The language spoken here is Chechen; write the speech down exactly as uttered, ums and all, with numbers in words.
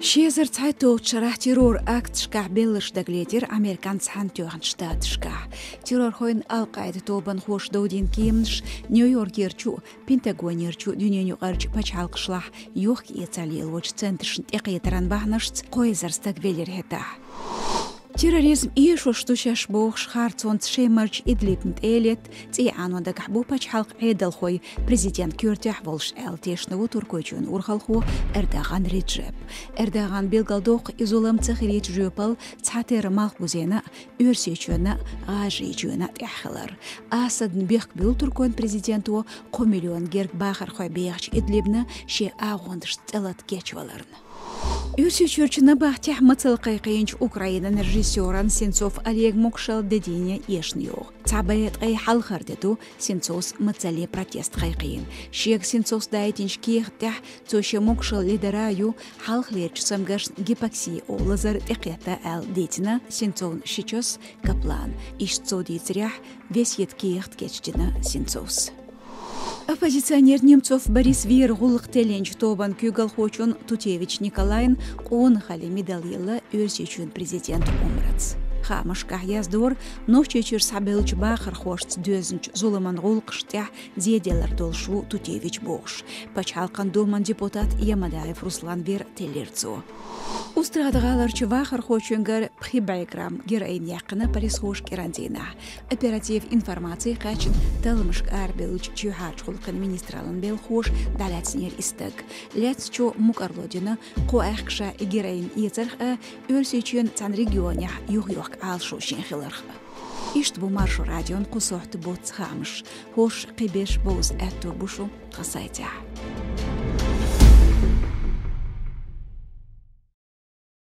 Ши эзар цхьайтталгӀача шарахь террор акташкахь белларш дагалаьцар Американ Цхьаьнатоьхначу Штаташкахь. Террорхойн Ал-Къаида тобанхоша довдийна кеманаш Нью-Йоркерчу, Пентагонерчу, дуьненаюкъарчу пачхьалкхашлахь йохка-эцар лелочу центрашна тӀекхетаран бахьанашца кхо эзар стаг велира хӀетахь. Терроризм эшош ду шаьш бохуш, харцонца Шемарчу Идлибна тӀе а летта, цӀий Ӏано дагахь бу пачхьалкхан Ӏедалхой, президент коьртехь волуш, аьлла тешна ву Туркойчоьнан урхалхо Эрдоган Реджеп. Эрдоган билгалдоккху и зулам ца хилийта жоьпалла цхьатерра малхбузенна а, Оьрсийчоьнна а, ГӀажарийчоьнна а тӀехь хилар. Асадна бехк буьллу туркойн президенто кхо миллион герга бахархой бехачу Идлибна шен агӀончашца цӀе лата кечваларна. Оьрсийчуьрчу набахтехь мацалла кхайкхийначу Украинан режиссёран Сенцов Олег могушалла де дийне эшна йогӀу. Цхьа бӀе ткъе хьалхара де ду Сенцовс мацаллин протест кхайкхийна. Шега Сенцовс дайтинчу кехат тӀехь цо шен могушалла ледара а ю, хьалхалерчу цамгаршна гипоксия олу лазар тӀекхетта аьлла дийцина Сенцовн ши час Каплана. Иштта цо дийцарехь, весет кехат кечдина Сенцовс. Оппозиционер Немцов Борис вер гӀуллакх теллинчу тобанан куьйгалхочун Тутевич Николайн къонахаллин медаль елла Оьрсийчоьнан президент Ӏумраца. Хаамашкахь яздора, Нохчийчуьра схьабевллачу бахархошца доьзначу зуламан гӀуллакхашна тӀехь зеделлар долуш ву Тутевич бохуш. Пачхьалкхан Думан депутат Ямадаев Руслан вер теллира цо. Устрада-ГӀаларчу вахархочуьнгара пхи бӀе грамм героин яьккхина полисхоша карантинехь. Оператив информаци кхаьчна талламашка арабевллачу чоьхьарчу гӀуллакхийн министраллин белхахоша дӀалаьцнера и стаг. Лаьцначо мукӀарло дина, кхо аьхка ша и героин эцарх а, Оьрсийчоьнан цхьана регионехь юхайохка Ӏалашо шен хиларх а. Иштта бу Маршо радион кху сохьта боццу хаамаш. ХӀорш кхин берш бовза аьттур бу шу тхан сайтехь.